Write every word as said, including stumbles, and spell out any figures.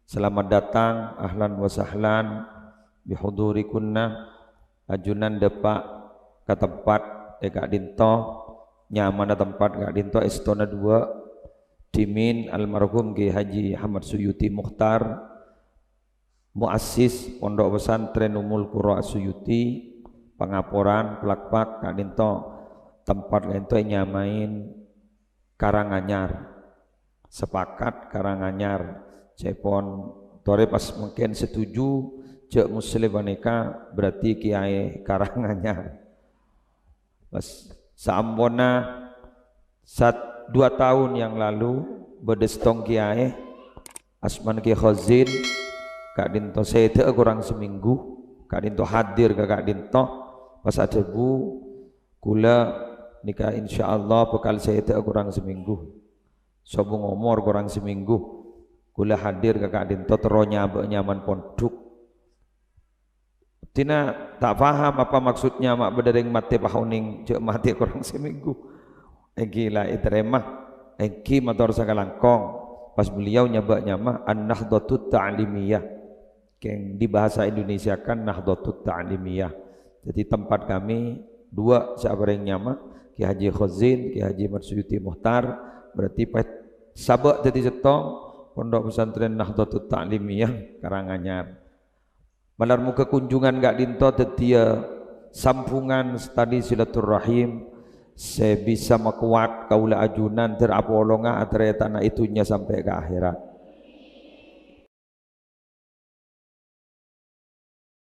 Selamat datang, ahlan wa sahlan, bihudurikunna. Ajunan dâpa' ka tempat è ka'dinto, nyamana tempat ka'dinto èstona duwâ', dhimèn almarhum Kiai Haji Ahmad Suyuti Mukhtar, muassis Pondok Pesantren Ummul Qura Suyuti, Pangaporan, Plakpak, ka'dinto tempat ka'dinto ènyamaè Karanganyar. Sepakat Karanganyar. Ca'èpon torè pas mangkèn setuju jâ' Muslim panèka berarti kiai Karanganyar. Pas saamponna sat-, dua tahun yang lalu bâdâ sèttong kiai asmana Kiai Khazin, ka'dinto sèdhâ'â korang seminggu, ka'dinto hadir ka ka'dinto, pas adhâbu, "Kaulâ nèka insyaallah bhâkal sèdhâ'â korang seminggu." Sobung omor korang seminggu, kaulâ hadir ka ka'dinto terro nyabâ' nyamana pondhuk. Dina ta' paham apa maksudnya ma' bâdâ rèng matè pas onèng jâ' matè korang seminggu. Èngghi la ètarèma, èngghi mator sakalangkong. Pas beliau nyabâ' nyama An-Nahdhatut Ta'limiyah. Kèng di bahasa Indonesia kan Nahdhatut Ta'limiyah. Jadi tempat kami dua sè abâreng nyama, Kiai Haji Khazin, Kiai Haji Ahmad Suyuti Mukhtar, berarti pas sabâ' dhâddhi sèttong, Pondok Pesantren Nahdhatut Ta'limiyah Karanganyar. Malar moghâ kunjungan ka'dinto dhâddhiyâ sambungan tali silaturrahim sè bisa makowat kaulâ ajunan dhâr apolonga atarètana è dhunnya sampè' ka akhèrat.